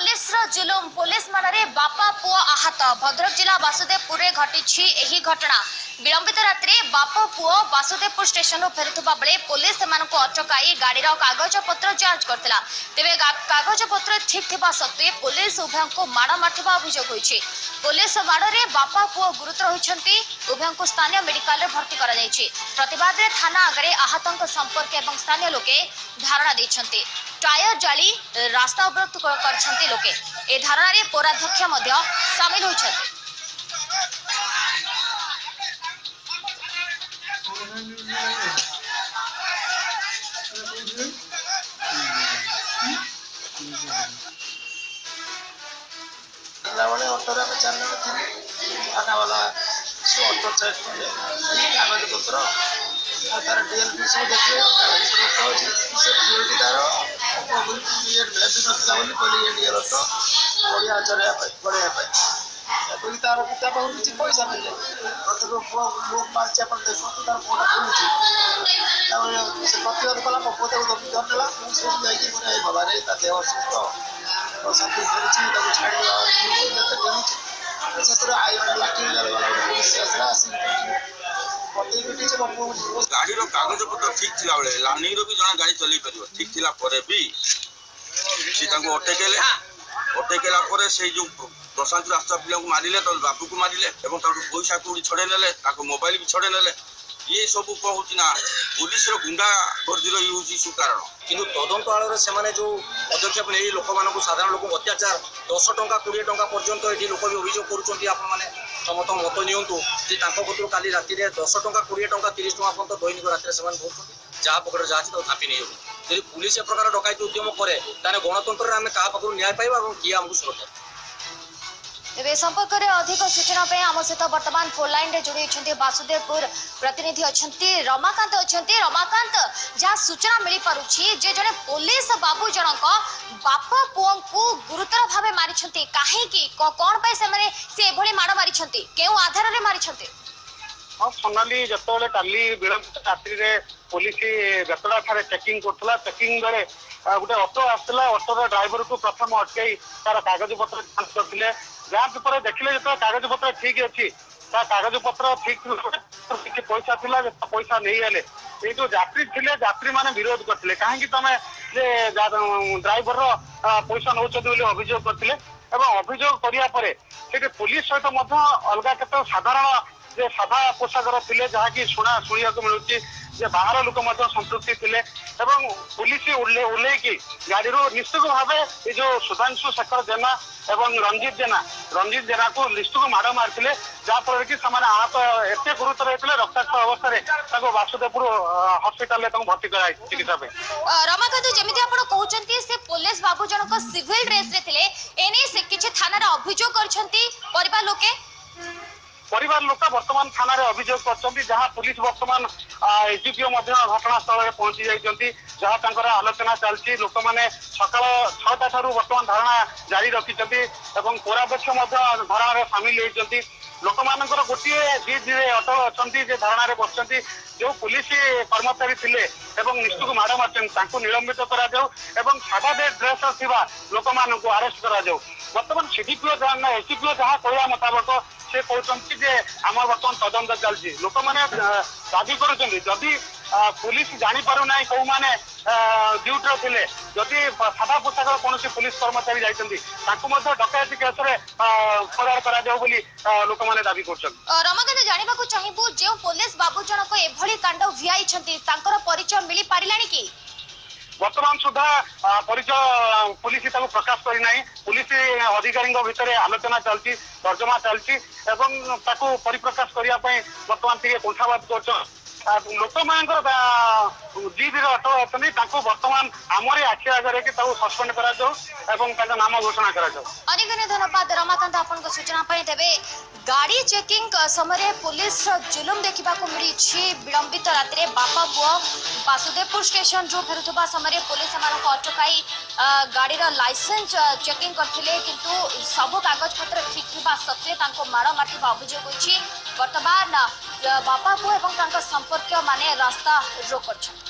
ପୋଲିସର ଜୁଲୁମ, ପୋଲିସ ମାଡ଼ରେ ବାପା ପୁଅ ଆହତ। ଭଦ୍ରକ ଜିଲ୍ଲା ବାସୁଦେବପୁରରେ ଘଟିଛି ଏହି ଘଟଣା। ବିଳମ୍ବିତ ରାତିରେ ବାପ ପୁଅ ବାସୁଦେବପୁର ଷ୍ଟେସନରୁ ଫେରୁଥିବା ବେଳେ ପୋଲିସ ସେମାନଙ୍କୁ ଅଟକାଇ ଗାଡ଼ିର କାଗଜପତ୍ର ଯାଞ୍ଚ କରିଥିଲା। ତେବେ କାଗଜପତ୍ର ଠିକ୍ ଥିବା ସତ୍ତ୍ୱେ ପୋଲିସ ଉଭୟଙ୍କୁ ମାଡ଼ ମାରିଥିବା ଅଭିଯୋଗ ହୋଇଛି। ପୋଲିସ ମାଡ଼ରେ ବାପା ପୁଅ ଗୁରୁତର ହୋଇଛନ୍ତି। ଉଭୟଙ୍କୁ ସ୍ଥାନୀୟ ମେଡିକାଲରେ ଭର୍ତ୍ତି କରାଯାଇଛି। ପ୍ରତିବାଦରେ ଥାନା ଆଗରେ ଆହତଙ୍କ ସମ୍ପର୍କୀୟ ଏବଂ ସ୍ଥାନୀୟ ଲୋକେ ଧାରଣା ଦେଇଛନ୍ତି। ଟାୟାର ଜାଳି ରାସ୍ତା ଅବରୋଧ କରିଛନ୍ତି ଲୋକେ। ଏ ଧାରଣାରେ ପୌରାଧ୍ୟକ୍ଷ ମଧ୍ୟ ସାମିଲ ହୋଇଛନ୍ତି। ବେଳେ ଅଟୋରେ ଆମେ 4 ଜଣ ଥିଲୁ। ଥାନାବାଲା ସେ ଅଟୋ ଚେକ୍ କଲେ, କାଗଜପତ୍ର ଆଉ ତାର ଡିଏଲ୍ ବି ସବୁ ଦେଖିଲେ। କାଗଜପତ୍ର ଅଛି, ସେ ଡିଏଲ୍ଟି ତାର ଇଏ ବି ନଥିଲା ବୋଲି କହିଲେ ଇଏ ଡିଏଲ୍ ଅଟୋ ବଢ଼ିଆ ଚଢ଼େଇବା ପାଇଁ, ବଢ଼େଇବା ପାଇଁ କହିକି ତାର ତା ପାଖରୁ କିଛି ପଇସା ନେଲେ। ପ୍ରଥମେ ପୁଅ ମୁখ ମାରିଛି, ଆପଣ ଦେଖନ୍ତୁ ତାର ମୁହଁଟା ଫୁଲୁଛି। ତାପରେ ସେ ପ୍ରତିବାଦ କଲା, ମୋ ପୁଅ ତାକୁ ଧରିନେଲା। ମୁଁ ସେଇଠୁ ଯାଇକି ମାନେ ଏ ବାବାରେ, ତା ଦେହ ଅସୁସ୍ଥ, ଶାନ୍ତି ଫେରିଛି, ତାକୁ ଛାଡ଼ିଦେବା ଯେତେ ଠେଲୁଛି। ଶେଷରେ I ଜଣେ ଲାଠି ବାଲା ଗୋଟେ ପୋଲିସ ଆସିଲା, ଆସିକି ମତେ ପିଟିଛି, ମୋ ପୁଅକୁ। ଗାଡ଼ିର କାଗଜପତ୍ର ଠିକ୍ ଥିଲାବେଳେ ଲାନିର ବି ଜଣେ ଗାଡ଼ି ଚଲେଇ ପାରିବ। ଠିକ୍ ଥିଲା ପରେ ବି ସେ ତାଙ୍କୁ ଅଟକେଇଲେ। ଅଟକେଇଲା ପରେ ସେଇ ଯୋଉ ପ୍ରଶାନ୍ତି ରାସ୍ତା ପିଲାଙ୍କୁ ମାରିଲେ, ତା ବାପୁକୁ ମାରିଲେ ଏବଂ ତାଠୁ ପଇସା କୋଉଠି ଛଡ଼େଇ ନେଲେ, ତାଙ୍କ ମୋବାଇଲ ବି ଛଡ଼େଇ ନେଲେ। ଇଏ ସବୁ କ'ଣ ହଉଛି ନା ପୋଲିସର ଗୁଣ୍ଡା ଗର୍ଦିର ଇଏ ହଉଛି ସବୁ କାରଣ। କିନ୍ତୁ ତଦନ୍ତ ଆଳରେ ସେମାନେ ଯୋଉ ପଦକ୍ଷେପ ନେଇ ଲୋକମାନଙ୍କୁ, ସାଧାରଣ ଲୋକଙ୍କୁ ଅତ୍ୟାଚାର, 10 ଟଙ୍କା 20 ଟଙ୍କା ପର୍ଯ୍ୟନ୍ତ ଏଠି ଲୋକ ବି ଅଭିଯୋଗ କରୁଛନ୍ତି। ଆପଣମାନେ ସମସ୍ତଙ୍କ ମତ ନିଅନ୍ତୁ ଯେ ତାଙ୍କ କତିରୁ କାଲି ରାତିରେ 10 ଟଙ୍କା, 20 ଟଙ୍କା, 30 ଟଙ୍କା ପର୍ଯ୍ୟନ୍ତ ଦୈନିକ ରାତିରେ ସେମାନେ ଧରୁଛନ୍ତି। ଯାହା ପକେଟରେ ଯାହା ଅଛି ତାକୁ ଥାପି ନେଇଯାଉଛନ୍ତି। ଯଦି ପୁଲିସ ଏ ପ୍ରକାର ଡକାୟତି ଉଦ୍ୟମ କରେ, ତାହେଲେ ଗଣତନ୍ତ୍ରରେ ଆମେ କାହା ପାଖରୁ ନ୍ୟାୟ ପାଇବା ଏବଂ କିଏ ଆମକୁ ସୁରକ୍ଷା? ତେବେ ଏ ସମ୍ପର୍କରେ ଅଧିକ ସୂଚନା ପାଇଁ ଆମ ସହିତ ବର୍ତ୍ତମାନ ଫୋନ୍ ଲାଇନରେ ଯୋଡ଼ି ହୋଇଛନ୍ତି ବାସୁଦେବପୁର ପ୍ରତିନିଧି ଅଛନ୍ତି, ରମାକାନ୍ତ ଅଛନ୍ତି। ରମାକାନ୍ତ, ଯାହା ସୂଚନା ମିଳିପାରୁଛି ଯେ ଜଣେ ପୋଲିସ ବାବୁ ଜଣକ ବାପା ପୁଅଙ୍କୁ ଗୁରୁତର ଭାବେ ମାରିଛନ୍ତି, କାହିଁକି, କଣ ପାଇଁ ସେମାନେ ସେ ଏଭଳି ମାଡ଼ ମାରିଛନ୍ତି, କେଉଁ ଆଧାରରେ ମାରିଛନ୍ତି? ହଁ ସୋନାଲି, ଯେତେବେଳେ କାଲି ବିଳମ୍ବିତ ରାତ୍ରିରେ ପୋଲିସ ବେତଡ଼ା ଠାରେ ଚେକିଂ କରୁଥିଲା, ଚେକିଂ ବେଳେ ଗୋଟେ ଅଟୋ ଆସିଥିଲା। ଅଟୋର ଡ୍ରାଇଭରକୁ ପ୍ରଥମେ ଅଟକେଇ ତାର କାଗଜପତ୍ର ଯାଞ୍ଚ କରିଥିଲେ। ଯାଞ୍ଚ ପରେ ଦେଖିଲେ ଯେତେବେଳେ କାଗଜପତ୍ର ଠିକ ଅଛି, ତା କାଗଜପତ୍ର ଠିକ କିଛି ପଇସା ଥିଲା, ପଇସା ନେଇଗଲେ। ଏଇ ଯୋଉ ଯାତ୍ରୀ ଥିଲେ, ଯାତ୍ରୀ ମାନେ ବିରୋଧ କରିଥିଲେ, କାହିଁକି ତମେ ଯେ ଡ୍ରାଇଭରର ପଇସା ନଉଛନ୍ତି ବୋଲି ଅଭିଯୋଗ କରିଥିଲେ। ଏବଂ ଅଭିଯୋଗ କରିବା ପରେ ସେଠି ପୋଲିସ ସହିତ ମଧ୍ୟ ଅଲଗା କେତେ ସାଧାରଣ ଯେ ସାଧା ପୋଷାକର ଥିଲେ, ଯାହାକି ଶୁଣିବାକୁ ମିଳୁଛି ଯେ ବାହାର ଲୋକ ମଧ୍ୟ ସମ୍ପୃକ୍ତି ଥିଲେ। ଏବଂ ପୋଲିସ ଓହ୍ଲେଇକି ଗାଡିରୁ ନିଶ୍ଚିତ ଭାବେ ଏ ଯୋଉ ସୁଧାଂଶୁ ଶେଖର ଜେନା ଏବଂ ରଞ୍ଜିତ ଜେନା, ରଞ୍ଜିତ ଜେନାକୁ ନିଶ୍ଚିତ ମାଡ଼ ମାରିଥିଲେ, ଯାହାଫଳରେ କି ସେମାନେ ଆହତ ଏତେ ଗୁରୁତର ହେଇଥିଲେ, ରକ୍ତାକ୍ତ ଅବସ୍ଥାରେ ତାଙ୍କୁ ବାସୁଦେବପୁର ହସ୍ପିଟାଲରେ ତାଙ୍କୁ ଭର୍ତ୍ତି କରାଯାଇଛି ଚିକିତ୍ସା ପାଇଁ। ରମାକାନ୍ତ, ଯେମିତି ଆପଣ କହୁଛନ୍ତି ସେ ପୋଲିସ ବାବୁ ଜଣକ ସିଭିଲ ଡ୍ରେସରେ ଥିଲେ, ଏନେଇ ସେ କିଛି ଥାନାରେ ଅଭିଯୋଗ କରିଛନ୍ତି ପରିବାର ଲୋକେ? ପରିବାର ଲୋକ ବର୍ତ୍ତମାନ ଥାନାରେ ଅଭିଯୋଗ କରିଛନ୍ତି। ଯାହା ପୁଲିସ ବର୍ତ୍ତମାନ ଏସଡିପିଓ ମଧ୍ୟ ଘଟଣାସ୍ଥଳରେ ପହଞ୍ଚି ଯାଇଛନ୍ତି, ଯାହା ତାଙ୍କର ଆଲୋଚନା ଚାଲିଛି। ଲୋକମାନେ ସକାଳ 6ଟା ଠାରୁ ବର୍ତ୍ତମାନ ଧାରଣା ଜାରି ରଖିଛନ୍ତି ଏବଂ ପୌରାଧ୍ୟକ୍ଷ ମଧ୍ୟ ଧାରଣାରେ ସାମିଲ ହେଇଛନ୍ତି। ଲୋକମାନଙ୍କର ଗୋଟିଏ ଜିଦରେ ଅଟଳ ଅଛନ୍ତି ଯେ ଧାରଣାରେ ବସିଛନ୍ତି, ଯୋଉ ପୁଲିସ କର୍ମଚାରୀ ଥିଲେ ଏବଂ ନିଷ୍ଠୁକୁ ମାଡ଼ ମାରିଛନ୍ତି ତାଙ୍କୁ ନିଲମ୍ବିତ କରାଯାଉ ଏବଂ ସାଦା ଡ୍ରେସ ଥିବା ଲୋକମାନଙ୍କୁ ଆରେଷ୍ଟ କରାଯାଉ। ବର୍ତ୍ତମାନ ସିଡିପିଓ ଯାହା, ଏସଡିପିଓ ଯାହା କହିବା ମୁତାବକ ସେ କହୁଛନ୍ତି ଯେ ଆମର ବର୍ତ୍ତମାନ ତଦନ୍ତ ଚାଲିଛି। ଲୋକମାନେ ଦାବି କରୁଛନ୍ତି, ଯଦି ପୁଲିସ ଜାଣିପାରୁନାହିଁ କୋଉମାନେ ଡ୍ୟୁଟିରେ ଥିଲେ, ଯଦି ସାଦା ପୋଷାକର କୌଣସି ପୁଲିସ କର୍ମଚାରୀ ଯାଇଛନ୍ତି ତାଙ୍କୁ ମଧ୍ୟ ଡକାୟତି କେସରେ ଫେରାର କରାଯାଉ ବୋଲି ଲୋକମାନେ ଦାବି କରୁଛନ୍ତି। ରମାକାନ୍ତ, ଜାଣିବାକୁ ଚାହିଁବୁ ଯେଉଁ ପୋଲିସ ବାବୁ ଜଣକ ଏଭଳି କାଣ୍ଡ ଭିଆଇଛନ୍ତି ତାଙ୍କର ପରିଚୟ ମିଳିପାରିଲାଣି କି? ବର୍ତ୍ତମାନ ସୁଦ୍ଧା ପରିଚୟ ପୁଲିସ ତାକୁ ପ୍ରକାଶ କରିନାହିଁ। ପୁଲିସ ଅଧିକାରୀଙ୍କ ଭିତରେ ଆଲୋଚନା ଚାଲିଛି, ତର୍ଜମା ଚାଲିଛି ଏବଂ ତାକୁ ପରିପ୍ରକାଶ କରିବା ପାଇଁ ବର୍ତ୍ତମାନ ଟିକେ କୁଣ୍ଠାବାଦ କରୁଛନ୍ତି। ଲୋକମାନଙ୍କର ଜିଦିରେ ଅଟଳ ଅଛନ୍ତି, ତାଙ୍କୁ ବର୍ତ୍ତମାନ ଆମରି ଆଖି ଆଗରେ କି ତାକୁ ସସ୍ପେଣ୍ଡ କରାଯାଉ ଏବଂ ତାଙ୍କ ନାମ ଘୋଷଣା କରାଯାଉ। ଅନେକ ଅନେକ ଧନ୍ୟବାଦ ରମାକାନ୍ତ ଆପଣଙ୍କ ସୂଚନା ପାଇଁ। ତେବେ ଗାଡ଼ି ଚେକିଂ ସମୟରେ ପୋଲିସର ଜୁଲୁମ ଦେଖିବାକୁ ମିଳିଛି। ବିଳମ୍ବିତ ରାତିରେ ବାପା ପୁଅ ବାସୁଦେବପୁର ଷ୍ଟେସନରୁ ଫେରୁଥିବା ସମୟରେ ପୋଲିସ ସେମାନଙ୍କୁ ଅଟକାଇ ଗାଡ଼ିର ଲାଇସେନ୍ସ ଚେକିଂ କରିଥିଲେ, କିନ୍ତୁ ସବୁ କାଗଜପତ୍ର ଠିକ୍ ଥିବା ସତ୍ତ୍ୱେ ତାଙ୍କୁ ମାଡ଼ ମାରିଥିବା ଅଭିଯୋଗ ହୋଇଛି। ବର୍ତ୍ତମାନ ବାପା ପୁଅ ଏବଂ ତାଙ୍କ ସମ୍ପର୍କୀୟମାନେ ରାସ୍ତା ରୋକ କରିଛନ୍ତି।